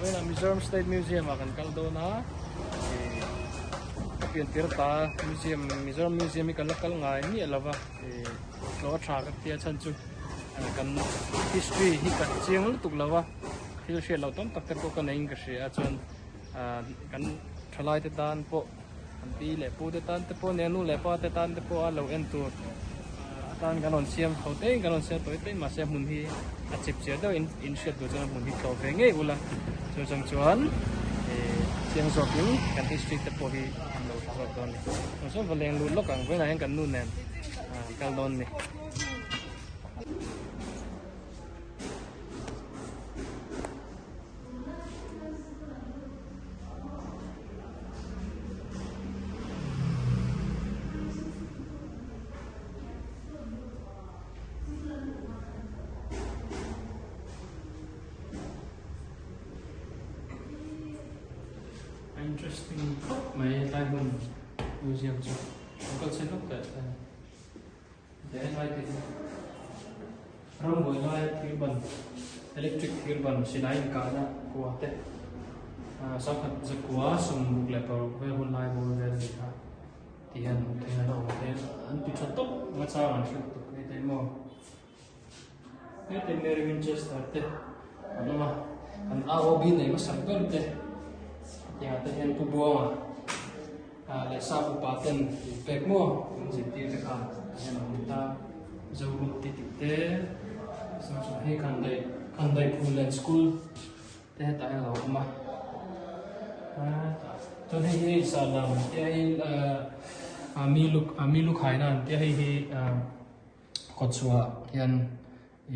Vawiinah Mizoram State Museum ah kan kal dawn a, ih ka pian tir ta museum Mizoram Museum hi kan la kal ngai miah lo va, ih tlawh a tha ka tia chhan chu kan history hi ka chiang lutuk lo va, thil hriat loh tam tak te pawh ka neiin ka hria a chuan ah kan thalai te tan pawh. An pi leh pu te tan te pawh nia nu leh pa te tan te pawh a lo en tur atan kan rawn siam tho te in kan rawn siam tawi te in mahse hmun hi a chip chiah deuh in in hriat duh chuan hmun hi tlawh ve ngei ula chu chang chuan ih chiang zawk in kan history te pawh hi an lo hre zawk dawn a ni chuan sawn va leng lut lawk ang vawiinah hian kan nu nen ah kal dawn a ni. Interesting khawp mai hetlai hmun museum chu an kal chhe hlawk teh a ni Rambuai laia thir ban electric thir ban silai inkahna kua te ah sangkhat zakua sawmruk leh paruk vel hun lai bawr vel a ni kha ti hian hmuh theih a la awm te an ti tha tawp nga chang an hrilh tuk mai te maw hete Mary Winchester te an awm a an AOB nei hmasak ber te tiang ah te hian Pu Buanga. Leh sap upa ten in pek maw an zirtir te kha hian a awm ta Zoram ti tih te hei khandai khandai phullen school te hetah hian a lo awm a chuan hei hi sahlam tia hei mi lu mi lu khaina an tia hei hi kawtchhuah hian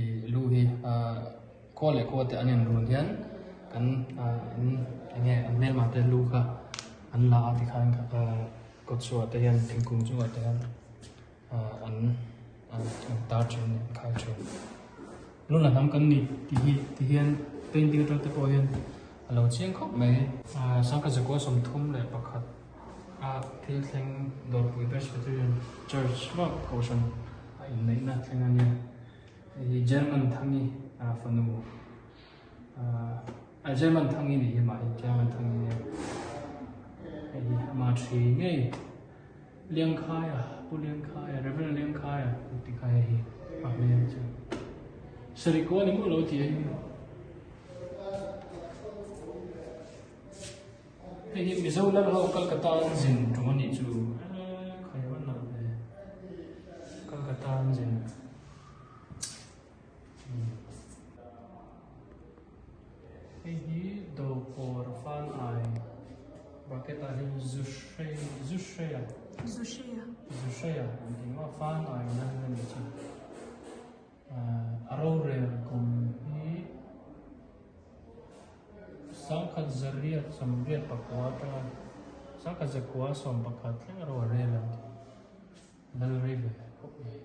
ih lu hi khua leh khua te an inrun hian kan an enge an hmelma te lu kha an la a tikhan kawtchhuah te hian thingkung chungah te hian an an tar thin a ni an khai thin lu la hnam kan ni tih hi ti hian painting atang te pawh hian a lo chiang khawp mai sangkhat zakua 31 a thil thleng Dawrpui Presbyterian Church vak kohhran a inneihna thleng a nia hei hi German Thangi fanu ah German Thangi nih hi mah hi German Thangi nia hei hi ama thi ngei Liangkhaia Pu Liangkhaia Reverend Liangkhaia tih kha hei hi a hmel chu Sarikua ni maw lo tih a hi. Hei hi Mizo lal ho Kolkata an zin tum a nih chu khai va nalh ve Kolkata an zin hei hi dawkawr fan ai bucket ah hian zu hrei zu hreia zu hreia zu hreia an tih maw fan ai na a nih chu a rorel kum hi. 1986 atanga 1911 thleng erawh a rel ang tih lal rei ve khawp mai.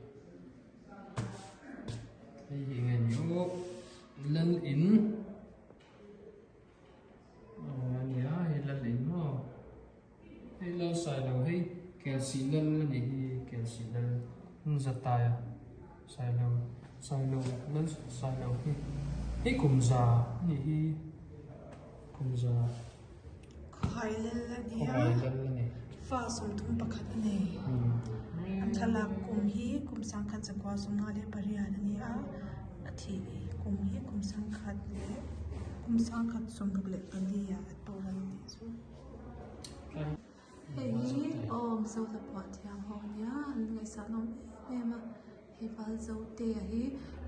Hei hi enge ni aw lal in a nia hei lal in maw hei lal sailo hei kelsih lal a nih hi kelsih lal zataia sailo sailo lal sailo hi hei kum za a nih hi kum za Khawhai lal a ni a Khawhai lal a ni fa 31 a nei an thlalak kum hi kum 1958 a ni a a thih kum hi kum sangkhat leh kum 1964 ah a boral a nih chu. Hei hi aw Mizo hla phuah thiam ho ania an ngaihsan awm em em a hei val Zote a hi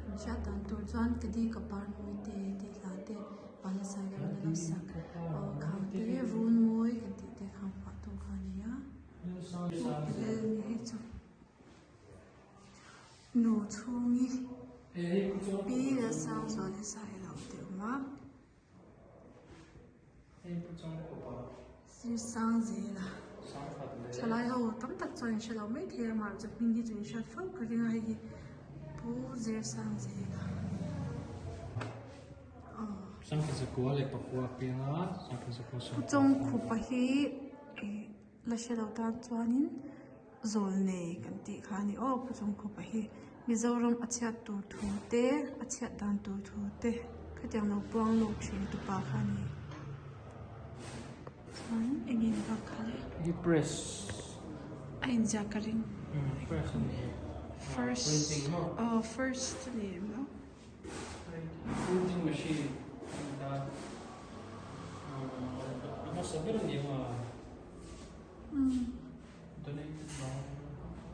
an hriat dan tur chuan ka di ka par mawi te tih hla te Vala Sailo in a lo sak aw khang te run mawi kan tih te khang phuah tu kha a ni a ni hei chu nu chhungi pi Lalsangzuali Sailo te awm a. Sir Sangzela thalai ho tam tak chuan in hre lo mai thei a mah chu hming hi chu in hriat fo ka ring a hei hi Pu Zir Sangzela aw. Pu Chawngkhupa hi ih la hre lo tan chuanin Zawlnei kan tih kha a ni aw Pu Chawngkhupa hi Mizoram a chhiat tur thu te a chhiat dan tur thu te khatiang lo puang lo thin tupa kha a ni. Chuan eng nge ni bak kha le? Hi press. A inziak ka ring. Press a ni. First. Printing maw? Aw first a ni em lo. Printing machine a hmasa ber a ni ang a. Donated by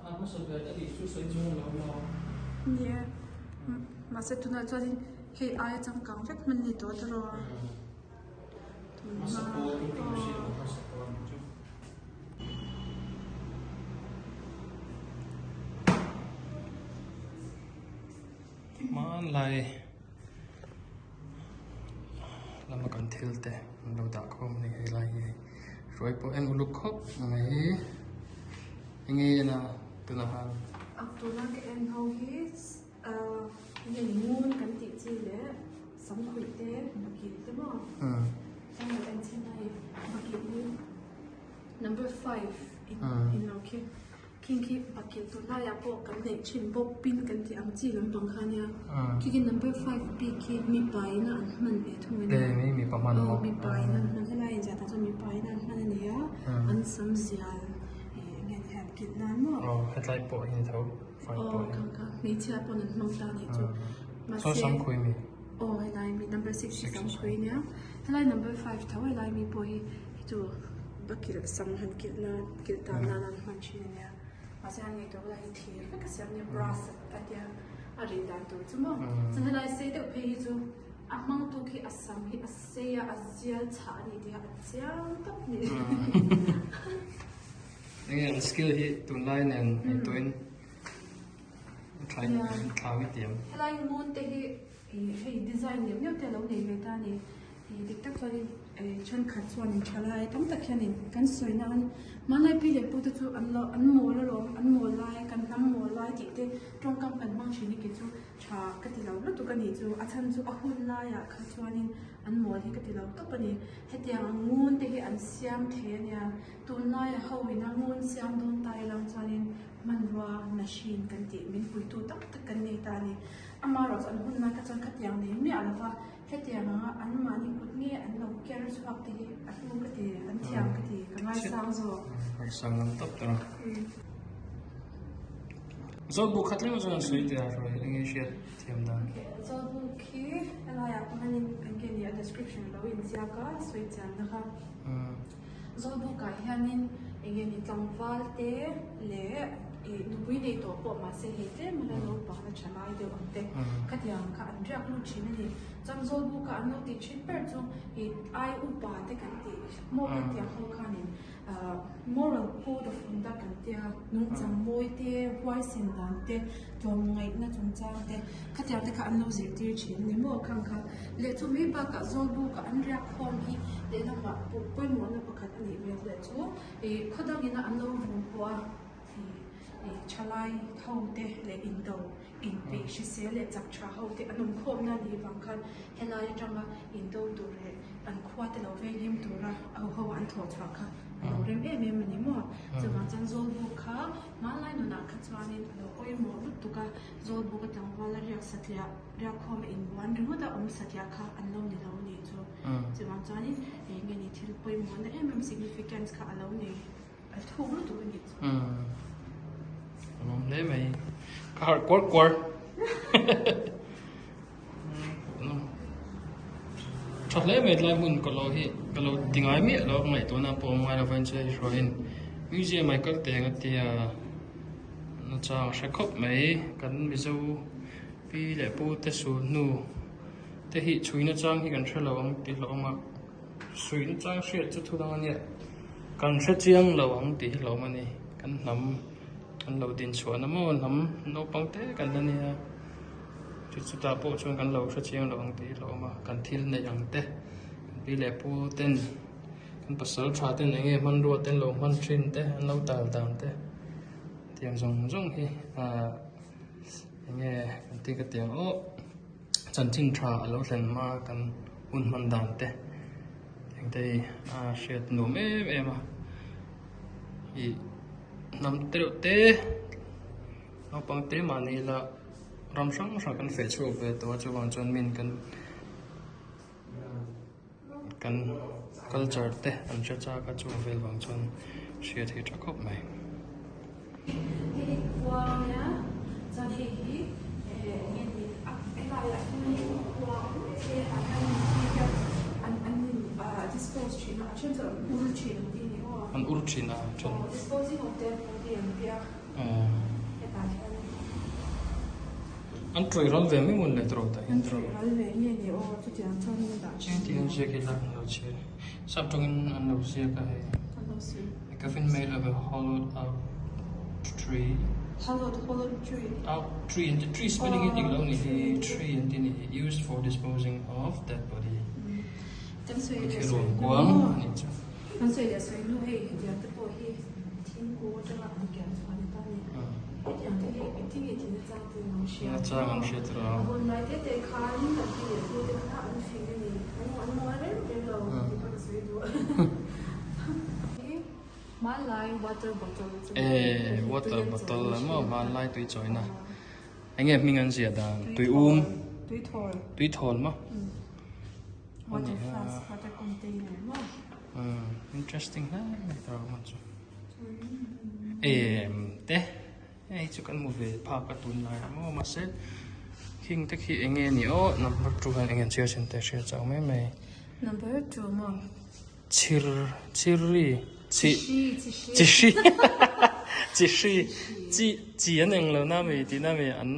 a hmasa ber a nih chu sawi chuan a lo awm a. Nia mahse tunah chuanin hei aia changkang vek hman ni tawh tawh a. Hmasa pawl printing machine a hmasa pawl a nih chu. Hmanlai lama kan thil te an lo dah khawm a ni helai hi hei hruai pawh en uluk khawp mai enge en a tunah khan. A tuna ka en ho hi ahh nge ngun kan tih chi leh samkhuih te bakilh te maw chuan lo en chhin a hei bakilh hi number five in lo khi. Khing khi bakilh tun laiah pawh kan neih thin bawk pin kan tih ang chi lampang kha ania. Khi khi number five bik khi mipa ina an hman ve thung ania. Eng mipa hman maw? Aw mipa ina an hman helai inziah tak chuan mipa ina an hman ania an sam zial ih eng nge ni hian kilh nan maw? Aw hetlai pawh hi ni tho five pawh hi. Aw kha kha hmeichhia pawn an hmang ta anih chu. Saw sam khui mi? Aw helai mi number six hi sam khui ania helai number five tho helai mi pawh hi chu bakilh sam han kilh nan kilh tan nan an hman thin a nia mahse an ngaihtuah bulah hi thir vek a siam nia brass a tia a rih dan tur chu maw chuan helai sei deuh phei hi chu a hmang tu khi a sam hi a sei a a zial chhah a ni tih a chiang tak a ni. Enge an skill hi tunlai nen ngaihtuahin thlai i tiam. Helai ngun te hi hei design neuh neuh te a lo nei ve ta a ni. Ih dik tak chuanin eh thenkhat chuanin thalai tam tak hianin kan sawi nan hmanlai pi leh pu te chu an lo an mawl alawm an mawl lai kan hnam mawl lai tih te tawngkam kan hmang thin hi kei chu tha ka ti lo lutuk a nih chu a chhan chu a hun laiah kha chuanin an mawl hi ka ti lo tawp a ni hetiang ang ngun te hi an siam thei a nia tunlaia ho ina ngun siam dawn ta ilang chuanin hmanrua machine kan tih min puitu tak tak kan nei ta a ni amaherawhchu an hun lai kha chuan khatiang nei miah lova. Hetiang anga anmahni kut nge an lo ker chhuak te hi a hlu ka ti, an thiam ka ti, ka ngaisang zawk. Ngaisang lam tawp tawh a. Zawlbuk kha tlem chuan sawi teh a hruai eng nge hriat thiam dan. Zawlbuk hi helaiah pawh hianin eng nge ni a description lo inziak a sawi chianna kha. Zawlbukah hianin eng nge ni tlangval te leh ih nupui nei tawh pawh mahse hei tlem a la naupang la tha lai deuh ang te khatiang kha an riak lut thin a ni. Chuan Zawlbuka an lo tih thin ber chu ih ai upa te kan tih maw kan tih ang ho khanin ah moral code of conduct kan tia nungchang mawi te huaisen dan te tlawmngaihna chungchang te khatiang te kha an lo zirtir thin a ni maw khang kha leh chu mai bakah Zawlbuka an riak khawm hi lehlamah pawh pawimawhna pakhat a nih ve leh chu ih khaw dangina an lo run pawh a ih thalai ho te leh indo inpeih hrisel leh chak tha ho te an awm khawmna a nih vang khan helai atanga indo tur leh an khua te lo venghim tura ho ho an thawh chhuah kha a lo rem em em a ni maw chuvang chuan Zawlbuk kha hmanlai nunah kha chuanin a lo pawimawh lutuk a Zawlbuk a tlangval a riak satliah riak khawm a inbuan ringawt a awm satliah kha an lo ni lo a nih chu chuvang chuanin eng nge ni thil pawimawhna em em significance kha a lo nei. A thuk lutuk a nih chu. A lawm hle mai. Ka harh kuar kuar. Tha hle mai tlai hmun ka lo hi ka lo ti ngai miah lo ngaihtuahna pawh awm ngai lo vain che hruaiin museum ai kal teng a tia na chang hre khawp mai kan Mizo pi leh pu te sul hnu te hi chhuina chang hi kan hre lo ang tih hlauhawm a. Suihna chang hriat chu thu dang a nia, kan hre chiang lo ang tih hi hlauhawm a ni, kan hnam kan lo din chhuahna maw hnam naupang te kan la nia, chu chutah pawh chuan kan lo hre chiang lo ang tih hi hlauhawm a, kan thil neih ang te, kan pi leh pu ten kan pasal tha ten eng nge hmanrua te an lo hman thin te an lo tal dan te tiang zawng zawng hi ahh eng nge kan tih ka tiang aw. Chanchin tha a lo thlen hma kan hun hman dan te engte hi a hriat nuam em em a ih hnam tereuh te naupang te mahni ila ram hrang hrang kan feh chhuak ve tawh a chuvang chuan min kan. Kan culture te an hre chak a chung vel vang chuan hriat hi tha khawp mai. Hei hi khua a nia chuan hei hi eh enge ni a helaiah hian hei khua awm mai se ah hian mi hian an an in ah dispose thin a a then chu an ur thin an ti a ni aw. An ur thin a then. Aw disposing of dead body an ti a hetah hian. An tawih ral ve mai mawn le tawh tah hian tawh. An tawih ral ve nge ni aw chutiang chuan an dah thin. Chutiang ziak ila an lo chhiar. Sap tawngin an lo ziak a hei. An lo sawi. A coffin made of a hollowed out tree. Hollowed hollowed tree. Out tree an ti tree spelling hi dik lo ni hi tree an ti ni hi used for disposing of dead body. Kan sawi leh Thil sawi rawn hnu. kuang a nih chu. Kan sawi leh sawi hnu hei hetiang te pawh hi thingkung atanga an kian chhuah a ni ta a ni. Hetiang te hi engtin nge thil nachang te an hria Thil nachang an hria tawh a. A hun lai te te khan kan pi leh pu te kha an fing a ni. An an mawi reng reng lo tih kha ka sawi duh. Hmanlai water bottle chu Eh water bottle la maw hmanlai tui chawina. Enge hming an ziah dan tui um. Tui thawl. Tui thawl maw? Water flask water container maw? Interesting hle mai ta rawh chu. Em te hei chu kan hmu ve phak a tunlai ah maw mahse khing te khi eng nge ni aw number two hian eng nge an chhiar chin te hria chau mai mai. Number two maw? Chhir chhirri chhi chi hri chi hri chi chi an eng lo na mi tih na mi an.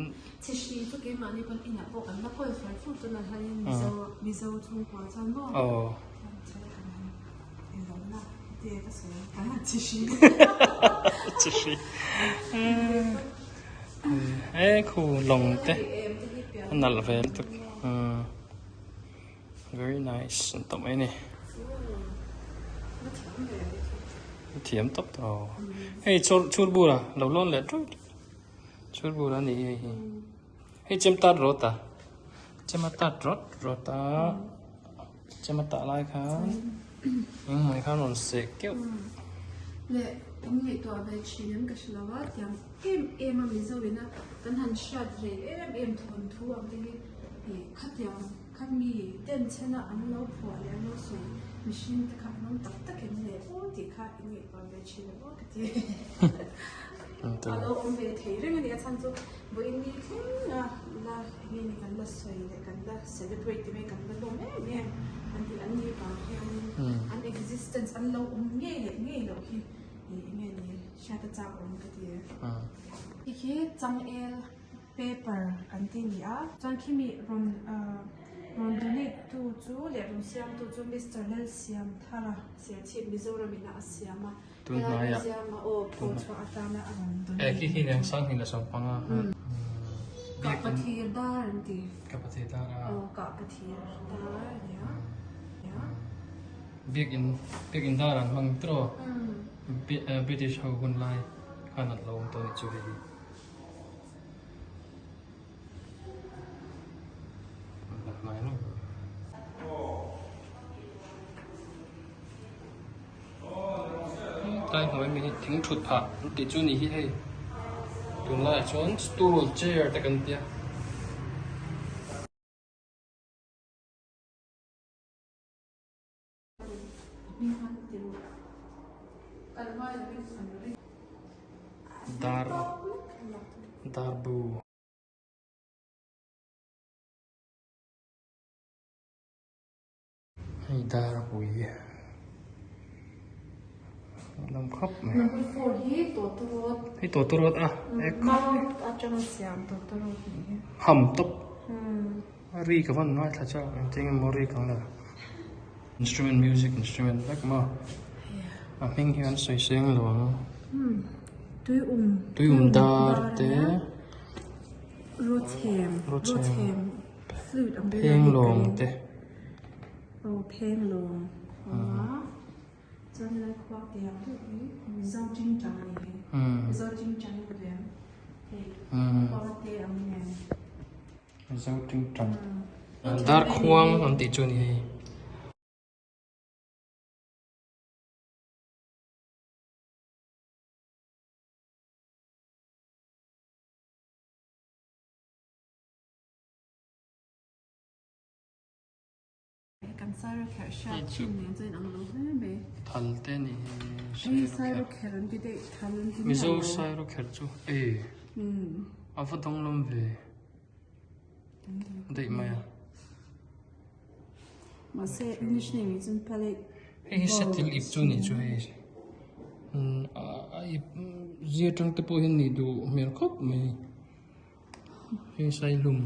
Chi hri chu keimahni pawn inah pawh kan la kawl fer fur chuan ah hianin mizo mizo chhungkua chuan maw aw chi hri e khu lawng te a nalh ve lutuk umm. Very nice an tawp mai a ni. Thiam tawp tawh. Hei chur chur bur a lo lawn leh ṭawih chur bur a ni hei hi. Hei chem tat rawt a chem a tat rawt rawt a chem a tah lai khan engmah khan rawn seh keuh. Leh in ngaihtuah ve thin em ka hre lo a tiang em em a Mizo ina kan han hriat ve em em thawnthu ang te hi ih khatiang Kha mi ten chhena an lo phuah leh an lo sawi mihring te kha an awm tak tak em le aw tih kha in ngaihtuah ve thin em aw ka ti. A lo awm ve thei reng a ni a chhan chu vawiin ni thleng a la enge ni kan la sawi leh kan la celebrate ti mai kan la lawm em em an tih an ni vang hianin an existence an lo awm ngei leh ngei loh hi enge ni hriat a chak awm ka ti. Hei khi changel Paper kan ti ni a. Chuan khimi rawn rawn donate tu chu leh rawn siam tu chu Mister Lalsiamthara Serchhip Mizoram in a siam a. Tunhnai ah. Museum a aw pho chhuah atana a rawn donate. Eh khi khi nen sang hnih leh sawmpanga. Kahpathir dar an ti. Kahpathir dar a. Aw kahpathir dar a nia. Biakin biakin dar an hmang tiraw. British ho hun lai khan an lo awm tawh a nih chu hei hi. Tlai hnuai mi hi thing thut phah an tih chu a ni hi hei tunlaiah chuan stool chair te kan tia. Dar darbu. Hei darpui lam khawp mai. Hei tawtawrawt a ham tawp. Ri ka van ngaithla chak engtin nge maw ri ka la instrument music instrument vek maw a hming hi an sawi seng lo ang tuium dar te phenglawng te Zo tingtang. Darkhuang an tih chu a ni hei. Kan sairawkherh hriat thin nen chuan inang lo hle mai. Thal te ni hi sairawkherh. An ti daih thal an ti Mizo sairawkherh chu e a va danglam ve daih mai a. Mahse English name in chuan palette. Hei hi satil ip chu ni chu hei a ip zir tang te pawh hian nih duh hmel khawp mai hei saihlum.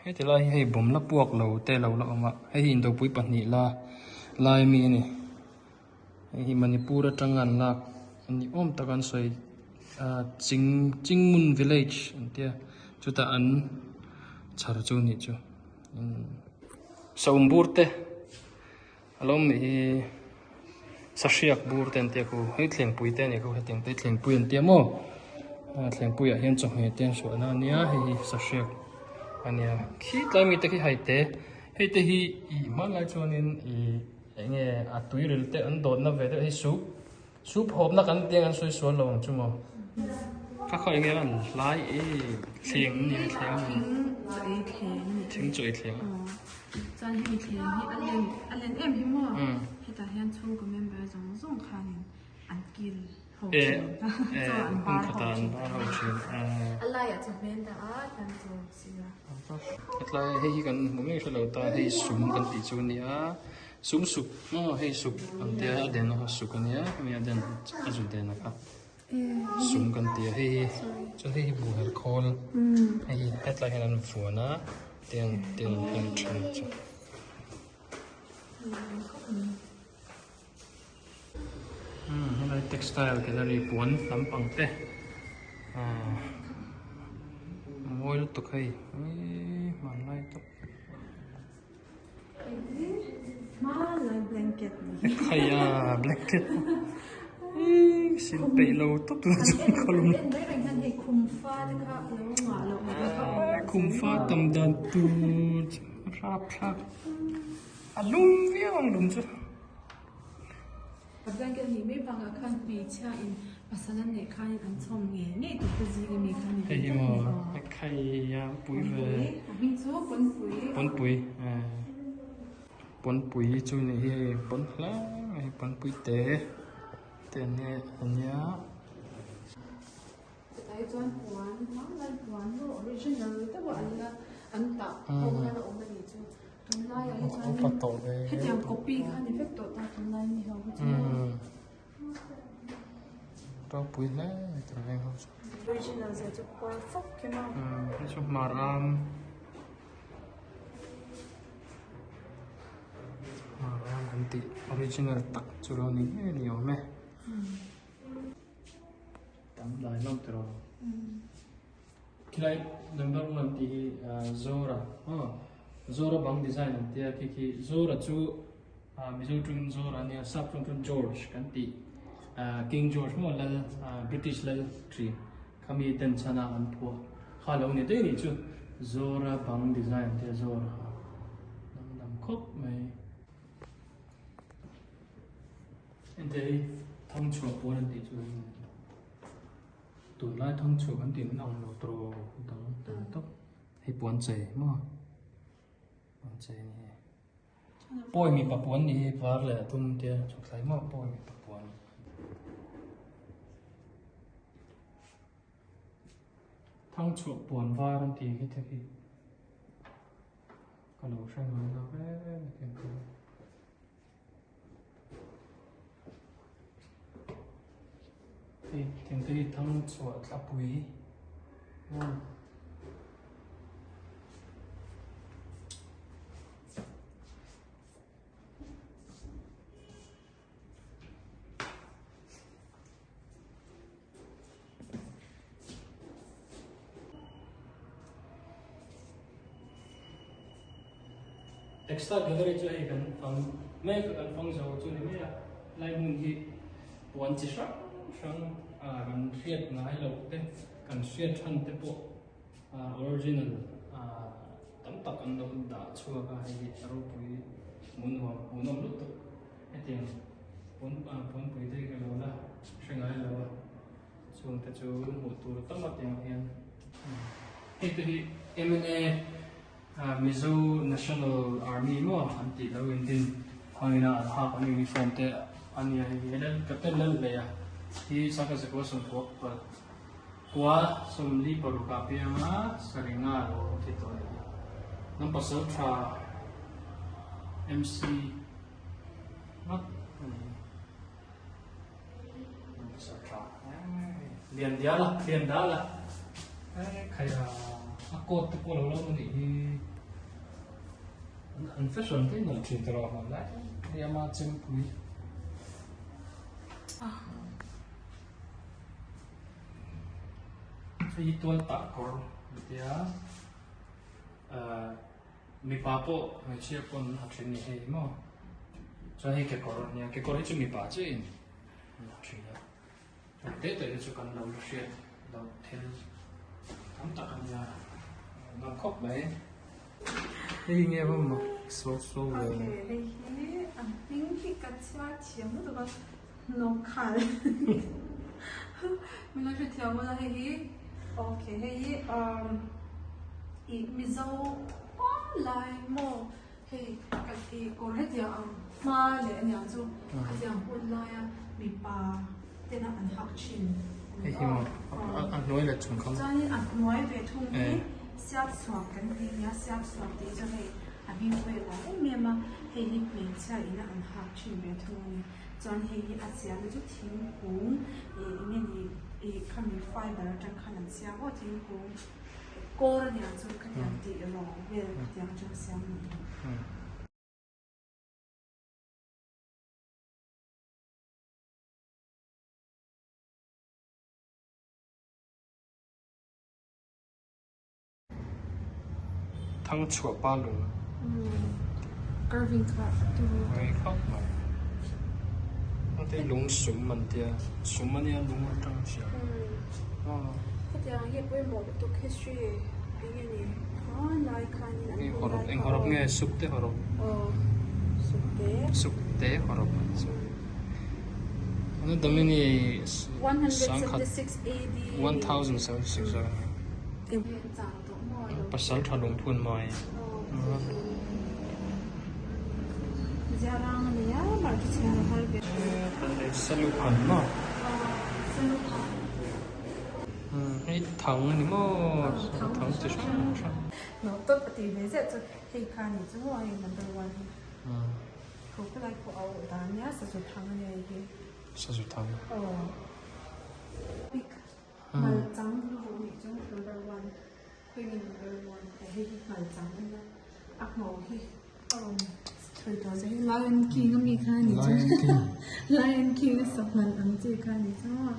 Heti lai hi hei bawm la puak lo te lo la awm a hei hi indopui pahnih la lai ami a ni hei hi Manipur atanga an lak a ni awm tak an sawi ah ching Chingmun village an tia chutah an chhar chu a nih chu sawmbur te. A lo awm hi sahriak bur te an tia khu hei thlengpui te a ni khu hetiang te thlengpui an tia maw thlengpui ah hian chawhmeh te an suahna a nia hei hi sahriak a nia khi tlai mi te khi hai te hei te hi ih hmanlai chuanin ih eng nge a tuiril te an dawtna ve deuh hei soup soup hawpna kan tia an sawi sual lo ang chu maw kha khaw eng nge an hlai e thleng a ni thleng a ni thing chaw ei thleng. Chuan hemi thleng hi a len a len em hi maw? Hetah hian chhungkaw member zawng zawng khanin an kil ho thin chaw an bar ho thin a laiah chaw hmel dah a hian chaw sir a. Hetlai hei hi kan hmu ngei hrelo ta hei sum kan tih chu a ni a sum suk maw hei suk an tia a den a suk a nia hemi a den a zu den a kha sum kan ti a hei hi chuan hei hi buh her khawl hei hi hetlai hian an vuan a tiang tiang hian then chu umm helai textile gallery puan lampang te ahh mawi lutuk hei eee hmanlai tawp. Khaia blanket sin peih lo tawp tuna chuan ka lawm khum fa tam dan tur rap thlak a lum viau ang lum chu. Blanket nih mai bakah khan hmeichhia in pasal an neih khanin an chhawm ngei ngei tur te zing ami kha ni Hei hi maw khaia pui ve A hming chu Pawnpui Pawnpui Pawnpui chu ni hi hei pawn hle mai pawnpui te te an nia a nia. Chutah hi chuan puan hmanlai puan maw original deuh a an la an tah ho khan a awm a nih chu. Tunlaiah hi chuan hetiang copy kha ni vek tawh ta tunlai mi ho hi chu. Ropui hle mai tur veng ho chu. Original zia chu kawr fawk kim a. Hei chu hmar am hmar am kan tih original tak chu lo ni ngei ni awm e. Tam dai hlawm tiraw. Khilai number one tih hi Zora aw Zora bang design an tia khi khi Zora chu Mizo tawngin Zora a nia sap tawng chuan George kan tih King George maw lal British lal thin khami ten chhana an phuah kha lo ni daih nih chu Zora bang design an tia Zora kha dangdang khawp mai. Hengte hi thangchhuah pawl an tih chu. Tunlai thangchhuah kan tih an ang lo tawh dang tel tawp hei puan chei maw puan chei a ni hei pawi mipa puan ni hi var leh a dum te chhuk thlai maw pawi mipa puan thangchhuah puan var an tih hi te khi ka lo hre ngai lo reng a tiang kha. Hei tiang te hi thang chhuah thlapui maw. Textile gallery chu hei kan fang mek a kan fang zo chu ni mai a lai hmun hi puan chi hrang hrang kan hriat ngai loh te kan hriat than te pawh original tam tak an lo dah chhuak a hei hi a ropui hmuhnuam hmuhnawm lutuk hetiang pawn pawnpui te hi ka lo la hre ngai lo a chung te chu hmuh tur tam a tiang hian hei te hi M_N_A Mizo National Army maw an tih lo in din hmangin a an hak an uniform te a nia hei hi Captain Lalhleia hi Sangha Zakua Sawmkua Kua 46 ah pianga Saringa lo awm thei tawh a nih hi. Hnam pasal tha MC ngawt a ni hi. Hnam pasal tha lian dial a lian dal a khai a a coat te pawh lo la awm a nih hi. An fashion te nalh thin tawh lo a hman lai hei ama chempui. Hei hi tual tah kawr an ti a ahh mipa pawh hmeichhia pawn a then ni hei maw chuan hei kekawr a nia kekawr hi chu mipa chiahin an ha thin a heng te te hi chu kan lo la hriat loh thil tam tak a nia nuam khawp mai. Hei nge va mak so so ve. Okay, hei hi a hming hi ka chhiar thiam lutuk a. Nawkhal min lo hrethiam ula hei hi okay hei hi umm ih mizo lai maw hei ka tih kawr hetiang ang hma leh aniang chu hetiang hun laia mipa tena an hak thin hei hi maw a hnuai leh chung kha chuanin a hnuai ve thung hi siap suak kan tih ania siap suak tih chu hei a hming pawh hi a lar em em a hei hi hmeichhia ina an hak thin ve thung a ni. Chuan hei hi a siamna chu thingkung ih eng nge ni ih khami fiber atang khan an siam aw thingkung kawr ania chu khatiang tih rawng vel khatiang atang siam a ni. Thang chhuah pa lung. Carving kha a turu. Ngai khawp mai. Hengte lung sum an tia. Sum ania lung atang hria. Hetiang hi pawimawh lutuk history eng nge ni khan lai khanin an hun lai kha. Eng hawrawp nge suk te hawrawp. Aw suk te. Suk te hawrawp an chu. Ano Domini sangkhat 1076 a. Pasal tha lungphun mai. Salukhan maw? Hei thang a ni maw? Thang chi hrang hrang. Sazu thang. Nghalchang luruh nih chu number one khawi nge number one eh hei hi nghalchang a nia a ngho hi a rawn chhui tawh che hi lion king ami kha a ni chu lion king a sawhman ang chi kha a ni chu maw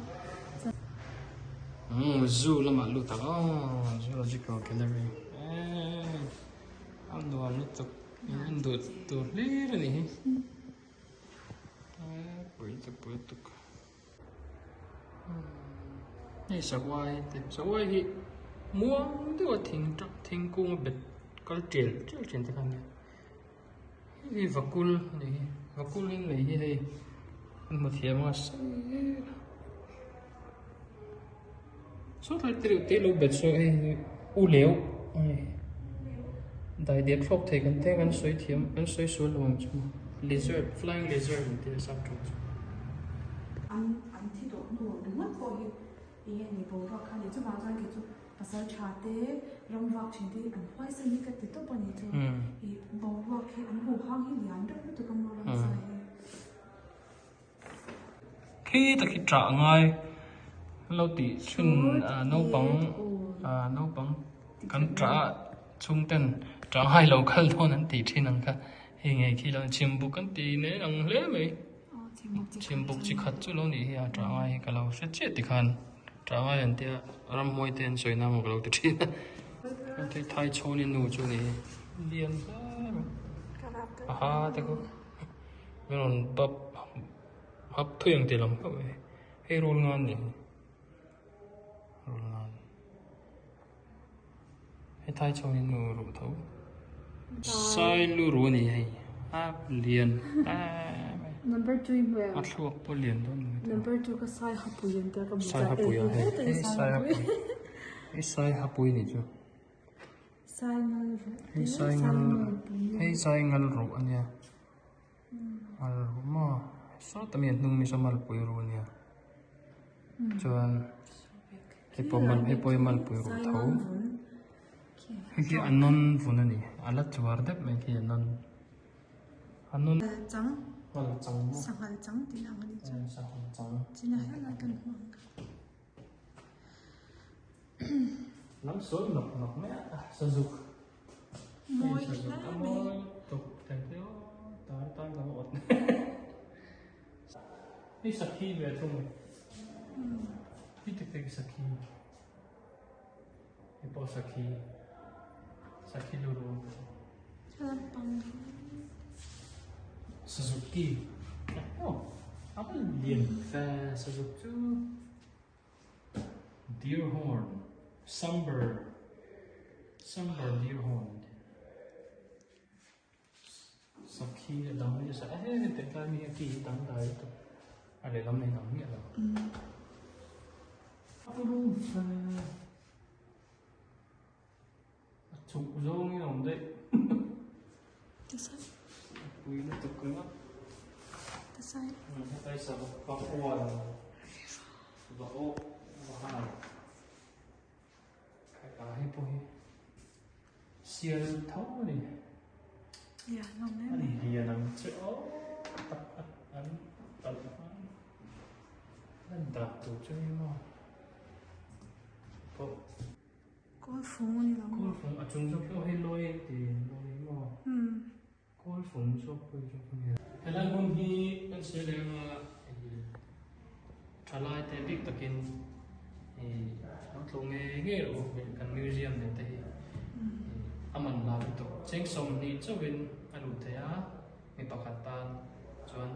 Umm zoo lamah lut ang aw zoological gallery eee a nuam lutuk in duh tur hlir a ni hi eee pui tuk pui tuk. Hei sahuai te sahuai hi muang deuha thing tap thingkung a bet kal tial tial thin te kha ania hei vakul a ni hi vakul in lei hi hei an hmu thiam a sei saw tlai te reuh te lo bet saw hei u leu daidep thlawk thei kan te kan sawi thiam kan sawi sual lo ang chu lizard flying lizard an tia sap tawng chu. An an thi tawh hnu ringawt pawh hi eng nge ni boruak kha ni chuvang chuan kei chu pasal tha te ram vak thin te hi an huaisen hi ka ti tawp a ni chu ih boruak hi an huhang hi lian reuh lutuk a maw ramsa hi. Khi tak hi ṭah ngai an lo tih thin naupang naupang kan ṭah a chhungten ṭah ngai lo kal dawn an tih thin ang kha hei ngei khi lo chhimbuk an ti nen ang hle mai chhimbuk chi khat chu lo nih hi a ṭah ngai hi ka lo hre chiah tikhan ṭah ngai an tia ramhuai te an sawi na maw ka lo ti thin a thai chhawni nu chu a ni hi lian hle mai aha te khu. Min rawn bap hap thui ang tih lam hlauh mai. Hei rul ngan ni rul ngan hei thai chho hi nu ruh tho sai lu ru ani hei a lian Number 2 i hmuh em? A thluak pawh lian dawn mai Number 2 ka sai hapui an tia ka hmu Sai hapui a hei hei sai hapui hei sai hapui ni chu Sai ngal ruh hei sai ngal hei sai ngal ruh ania Mal ruh maw sawta mi a hnung mi saw malpui ruh ania chuan hei pawh mal hei pawh hi malpui ruh tho hei khi a nawn vun a ni a la chuar deuh mai khi a nawn a nawn chang ngal chang maw sanghal chang tih ang a ni chu sanghal chang china helai kan hmu ang lam sawi nawk nawk mai a sazuk Mawi hle mai. Hei sakhi ve thung hi tek tek sakhi hei pawh sakhi sakhi lu ru Suzuki oh a va lian fe Suzuki chu Deer horn, sambar, sambar deer horn Sakhi a dang nasa em em teh lai mi a ki hi dang dai lutuk a lehlam hi dang miah lo. A chuk zawng in a awm daih. Pui lutuk ringawt. Hetlai sava pakuan va awh va hai. Hetah hei pawh hi sial tho a ni. A lian ang che aw tak a an talh hman. An dah tur chu ni maw. Pawh. Kawlfung a ni lo maw? Kawlfung a chung zawk pawh hi lawi a ti lawi maw? Kawlfung zawk pawh hi zawk a ni. Helai hmun hi kan sawi leh anga thalai te bik takin lo tlawh ngei ngei rawh u kan museum nen te hi a man la lutuk cheng 20 chauhin a luh theih a mi pakhat tan chuan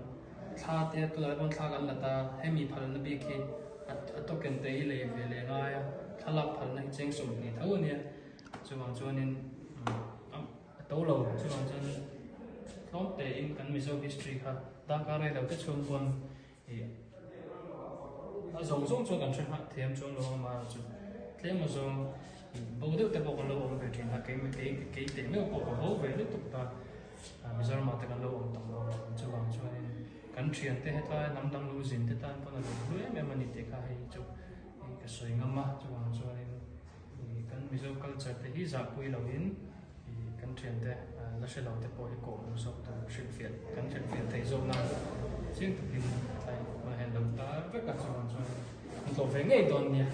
thla te tunah pawn thla kan la ta hemi phalna bik hi a token te hi lei ve leh ngai a thlalak phalna hi cheng 20 tho a nia chuvang chuanin a to lo chuvang chuan tlawm tein kan Mizo history kha darkar rei lo te chhung pawn ih a zawng zawng chuan kan hre nghah thiam chuang lo ang amaherawhchu tlem a zawng bo deuh te pawh kan lo awm ve thin a kei kei kei teh meuh pawh ka bo ve lutuk ta Mizoram ah te kan lo awm tam lo ang chuvang chuanin kan thian te hetlai hnam dang lo zin te tan pawn a lo hlu em em a ni tih kha hei chu ka sawi ngam a chuvang chuanin kan Mizo culture te hi zahpui loin Kan thiante la hre lo te pawh hi kawh hmuh zawk tur hrilhfiah kan hrilhfiah theih zawk nan chiang takin tlai hma hian lo tar vek a chuan chuan an tlawh ve ngei dawn nia.